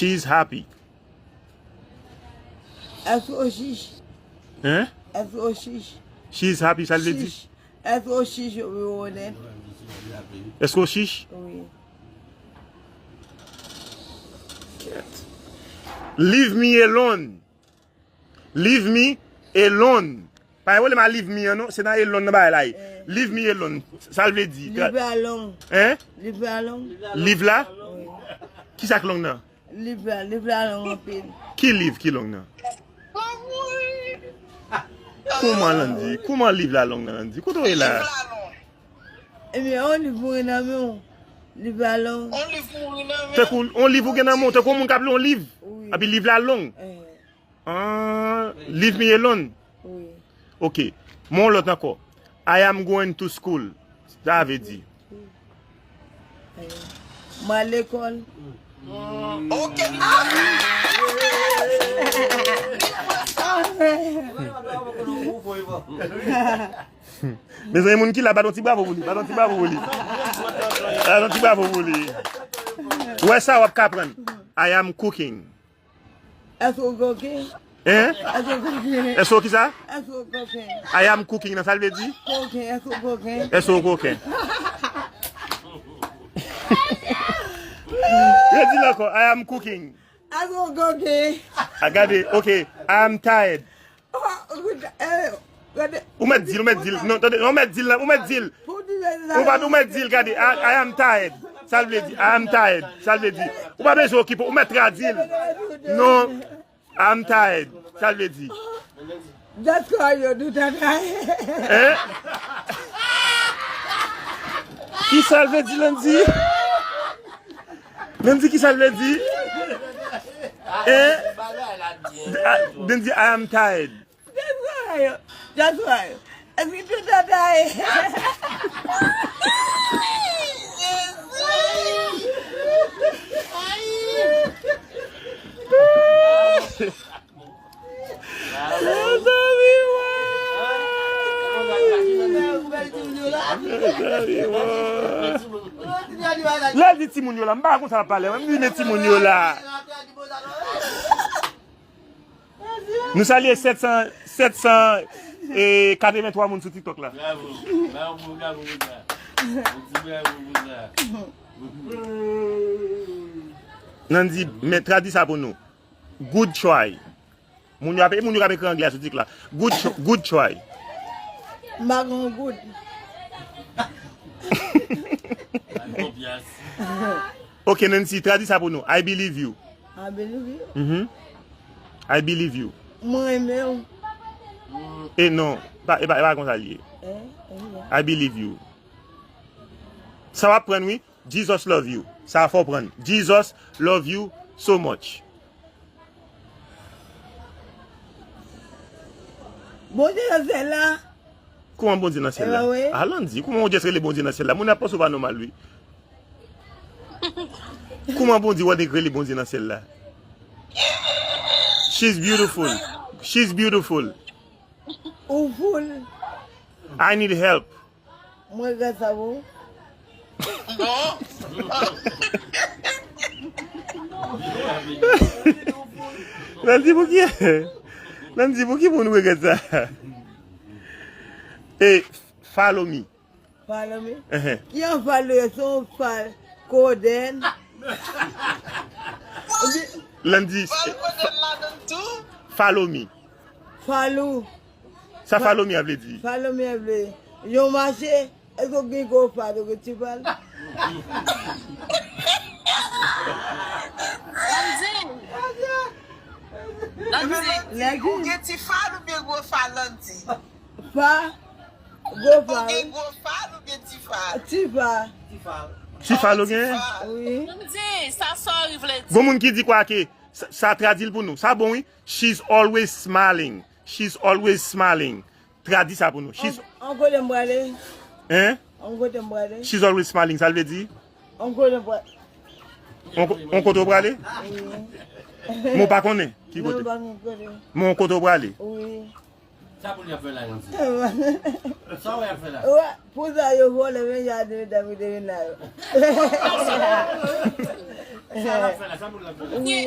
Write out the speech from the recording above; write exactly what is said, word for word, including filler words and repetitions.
She is happy. Èske w chich? Hein? Èske w chich? She is happy, sa l vle di? Chich. Èske w chich ou onèt? Èske w chich? Wi. Leave me alone. Leave me alone. Pa gen pwoblèm a leave me an non, se nan alone nan bagay la ye. Leave me alone. Sa l vle di? Leave alone. Hein? Leave alone. Leave la? Wi. Ki sa k long nan? Leave la, leave la long anpil. Ki leave ki long nan? Kouman Landy? Kouman leave la long nan Landy? Kote w ye la? Ebyen, on leave ou gen nan men w. Leave la long. Tankou on leave ou gen nan men w, tankou yon moun k ap li yon leave. Wi. Epi leave la long. Eh, Ah, leave me alone. wi. Ok. Mwen yon lòt ankò. I am going to school. Sa vle di? Eh, mwen al lekòl. Mezanmi, moun ki la, bat yon ti bravo pou li. Bat yon ti bravo pou li. Bat yon ti bravo pou li. Wè sa w ap ka aprann. I am cooking. Èske w koken? Hein? Èske w koken? Èske w ki sa? Èske w koken? I am cooking nan sa l vle di? Koken, èske w koken? Èske w koken? Redi l ankò. I am cooking. Èske w koken? A gade, ok. I am tired. Oh, eh, gade. Ou mèt di l, ou mèt di l. Non, tande, ou mèt di l, ou mèt di l. Ou pa, ou mèt di l, gade. I, I am tired. Sa l vle di? I am tired. Sa l vle di? Ou pa bezwen okipe, ou mèt tradui l. Non. I am tired. Sa l vle di? Just call you do that. Hein? Ki sa l vle di, Landy? Landy, ki sa l vle di? Hein? Ah, Landy, I am tired. Just call you. Just call you. Èske tout ataye? Lè l di timoun yo la, m pa konn sa l ap pale, m di men timoun yo la. Nou salye sèt san, sèt san katrevenntwa moun sou TikTok la. Bravo, bravo, bravo pou sa. Nou di bravo pou sa. Nandy, men tradui sa pou nou. Good try. Moun yo ap, moun yo k ap ekri anglè a sou TikTok la. Good, tr- good try. M pa gon goud. Konpyans. Ok, Nancy, tradui sa pou nou. I believe you. I believe you. Mhm. I believe you. Mwen renmen w. E non, pa, e pa, e pa konsa l ye. Eh, eh, I believe you. Sa w ap pran, wi. Jesus love you. Sa fò pran. Jesus love you so much. Bondye nan syèl la. Kouman Bondye nan syèl la? Eh, wi. A Landy, kouman ou just rele Bondye nan syèl la? Moun ap panse w pa nòmal, wi. Kouman Bondye, w annik rele Bondye nan syèl la? She's beautiful. She's beautiful. Ou foul. I need help. Mwen regrèt sa pou ou. Landy, pou ki? Landy, pou ki pou nou regrèt sa? E, follow me. Follow me. Ehe. Ki an follow yo? Se yon fal koden. Landy, follow me. Follow. Sa follow me a vle di? Follow me a vle. Yon mache. Èske w gen gwo fal ou gen ti fal? Landy. Landy. Lègi. Ou gen ti fal oubyen gwo fal, Landy? Fa. Gwo Ou fal. Gen gwo fal oubyen ti fal? Ti fal. Ti fal ou gen? Wi. Landy, sa sorry vle di. Gon moun ki di kwa ke sa, sa tradui l pou nou. Sa bon, wi. She's always smiling. She's always smiling. Tradui sa pou nou. She's, An kote m prale? Hein? An kote m prale? She's always smiling. Sa l vle di? An kote m prale? On, on kote w prale? Men w pa konnen ki Non, kote. Pa gen kote. Men on kote w prale? Wi. Sa pou l ap fè la, Nancy? Sa w ap fè la? Wè, pou sa yo vòlè men jade medam ki te vin la yo. Sa l ap fè la, sa pou l ap fè la. Wi,